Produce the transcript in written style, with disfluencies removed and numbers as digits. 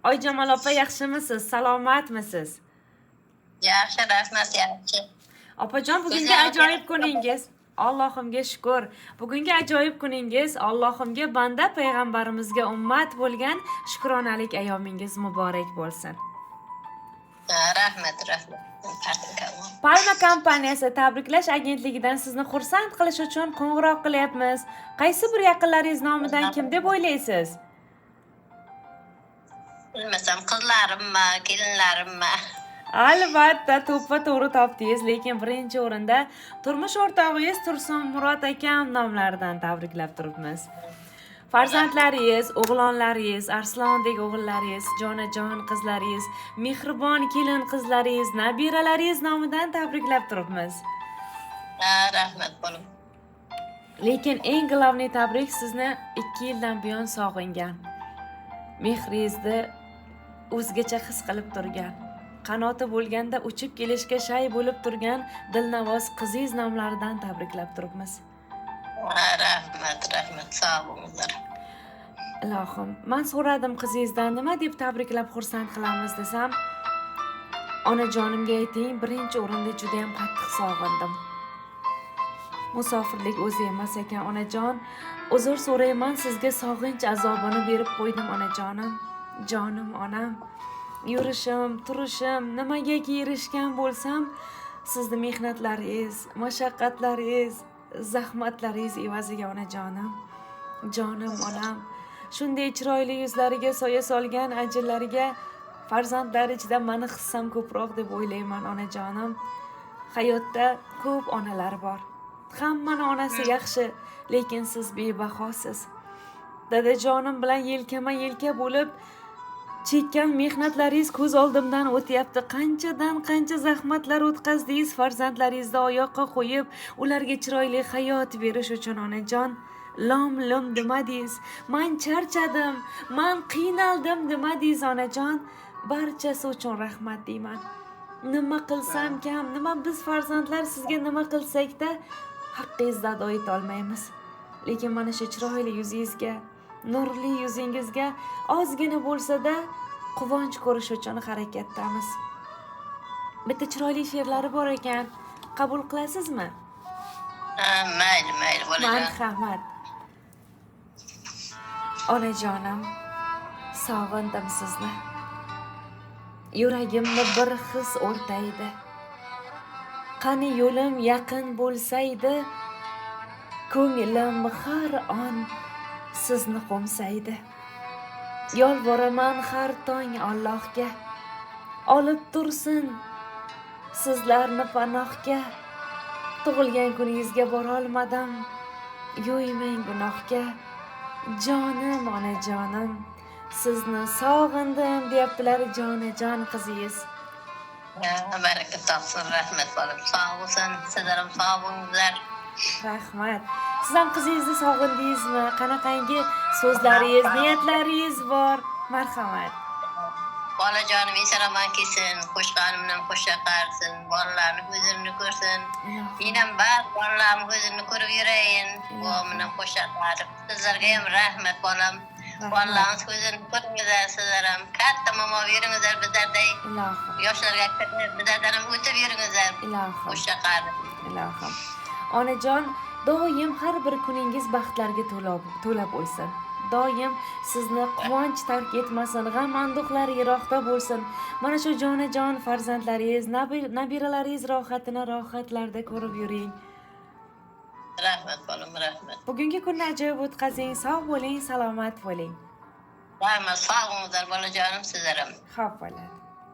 Oyjamol opa, yaxshimisiz, salomatmisiz? Yaxshi, rahmat, yaxshi. Opajon, bugungi Sizlarga ajoyib kuningiz, Allohimga shukur. Bugungi ajoyib kuningiz, Allohimga banda, payg'ambarimizga ummat bo'lgan shukronalik ayyomingiz muborak bo'lsin. Ha, rahmat, rahmat. Palma kompaniyasi tabriklash agentligidan sizni xursand qilish uchun qo'ng'iroq qilyapmiz. Qaysi bir yaqinlaringiz nomidan, kim deb o'ylaysiz? Bilmasam, qizlarimmi, kelinlarimmi? Albatta, to'ppa to'g'ri topdingiz, lekin birinchi o'rinda turmush o'rtog'ingiz Tursun Murod akam nomlaridan tabriklab turibmiz. Farzandlaringiz, o'g'lonlaringiz, arslondek o'g'illaringiz, jonajon qizlaringiz, mehribon kelin qizlaringiz, nabiralaringiz nomidan tabriklab turibmiz. Ha, rahmat, bolam. Lekin eng главный tabrik sizni 2 yildan buyon sog'ingan, mehringizni o'zgacha his qilib turgan, qanoti bo'lganda uchib kelishga shay bo'lib turgan dilnavoz qizingiz nomlaridan tabriklab turibmiz. Ha, rahmat, rahmat, sog' bo'linglar. Ilohim, man so'radim qizingizdan, nima deb tabriklab xursand qilamiz desam, onajonimga ayting, birinchi o'rinda judayam qattiq sog'indim. Musofirlik o'zi emas ekan, onajon. Uzr so'rayman, sizga sog'inch azobini berib qo'ydim, onajonim. Jonim onam. Yurishim, turishim, nimagaki erishgan bo'lsam, sizni mehnatlaringiz, mashaqqatlaringiz, zahmatlaringiz evaziga, onajonim. Jonim onam. Shunday chiroyli yuzlariga soya solgan ajinlariga farzandlar ichida mani hissam ko'proq deb o'ylayman, onajonim. Hayotda ko'p onalar bor. Hammani onasi yaxshi, lekin siz bebahosiz. Dadajonim bilan yelkama yelka bo'lib chekkan mehnatlaringiz ko'z oldimdan o'tyapti. Qanchadan qancha zahmatlar o'tkazdingiz farzandlaringizni oyoqqa qo'yib, ularga chiroyli hayot berish uchun, onajon. Lom lum demadingiz. Man charchadim, man qiynaldim demadingiz, onajon. Barchasi uchun rahmat deyman. Nima qilsam kam, nima biz farzandlar sizga nima qilsakda haqqingizni ado eta olmaymiz. Lekin mana shu chiroyli yuzingizga, nurli yuzingizga ozgina bo'lsa-da quvonch ko'rish uchun harakatdamiz. Bitta chiroyli she'rlari bor ekan. Qabul qilasizmi? Ha, mayli, mayli, bolajon. Marhamat. Onajonim, sog'indim sizni. Yuragimni bir his o'rtaydi. Qani yo'lim yaqin bo'lsaydi, ko'nglim har on sizni qo'msaydi. Yolvoraman har tong Allohga, olib tursin sizlarni panohga. Tug'ilgan kuningizga borolmadim, yo'ymang gunohga. Jonim onajonim, sizni sog'indim, deyaptilar jonajon qizingiz. Ha, baraka topsin, rahmat, bolam. Sog' bo'lsin, sizlar ham sog' bo'linglar. Rahmat. Siz ham qizingizni sog'indingizmi? Qanaqangi so'zlaringiz, niyatlaringiz bor? Marhamat. Bolajonim eson omon kelsin, qo'shqonim bilan qo'sha qarisin, bolalarni ko'zini ko'rsin. Men ham bar bolalarimni ko'zini ko'rib yurayin, buvam bilan qo'sha qarib. Sizlarga ham rahmat, bolam. Bolalarimiz ko'zini ko'ringizlar, sizlar ham katta momo yuringizlar bizlarday. Ilohim. Yoshlarga kirib, bizlardan ham o'tib yuringizlar. Ilohim. Qo'sha qarib. Ilohim. Onajon, doim har bir kuningiz baxtlarga to'la bo'lsin. Doim sizni quvonch tark etmasin, g'am anduhlar yiroqda bo'lsin. Mana shu jonajon farzandlaringiz, nabiralaringiz rohatini rohatlarda ko'rib yuring. Rahmat, bolam, rahmat. Bugungi kunni ajoyib o'tkazing, sog' bo'ling, salomat bo'ling. Rahmat, sog' bo'linglar, bolajonim, sizlar ham. Xo'p bo'ladi.